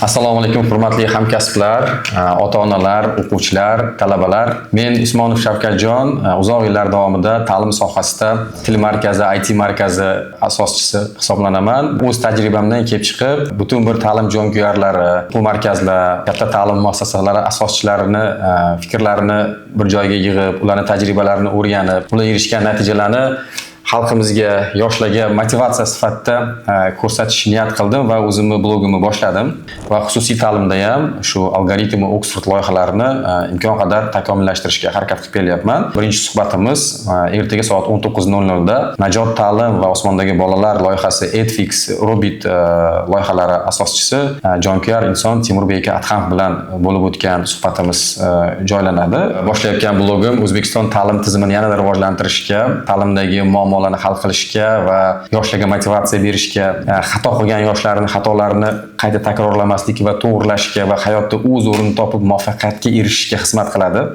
Assalomu alaykum, hurmatli hamkasblar, ota-onalar, o'quvchilar, talabalar. Men Usmonov Shavkatjon, uzoq yillar davomida ta'lim sohasida til markazi, IT markazi asoschisi hisoblanaman. O'z tajribamdan kelib chiqib, butun bir ta'lim jonkuyarlari, o'quv markazlar, katta ta'lim muassasalari asoschilarini fikrlarini bir joyga yig'ib, ularni tajribalarini o'rganib, ular erishgan natijalarni xalqimizga, yoshlarga motivatsiya sifatida ko'rsatish niyat qildim va o'zimni blogimni boshladim. Va xususiy ta'limda ham shu algoritmi Oxford loyihalarini imkon qadar takomillashtirishga harakat qilib kelyapman. Birinchi suhbatimiz ertaga soat 19:00 da Najot ta'lim va Osmondagi bolalar loyihasi Edfix Robit loyihalari asoschisi, jonkuyar inson Temurbek aka Adhamov bilan bo'lib o'tgan suhbatimiz joylanadi. Boshlayotgan blogim O'zbekiston ta'lim tizimini yanada rivojlantirishga, ta'limdagi muammolarni hal qilishga va yoshlarga motivatsiya berishga, xato qilgan yoshlarni xatolarini qayta takrorlamaslik va to'g'irlashga va hayotda o'z o'rnini topib muvaffaqiyatga erishishga xizmat qiladi.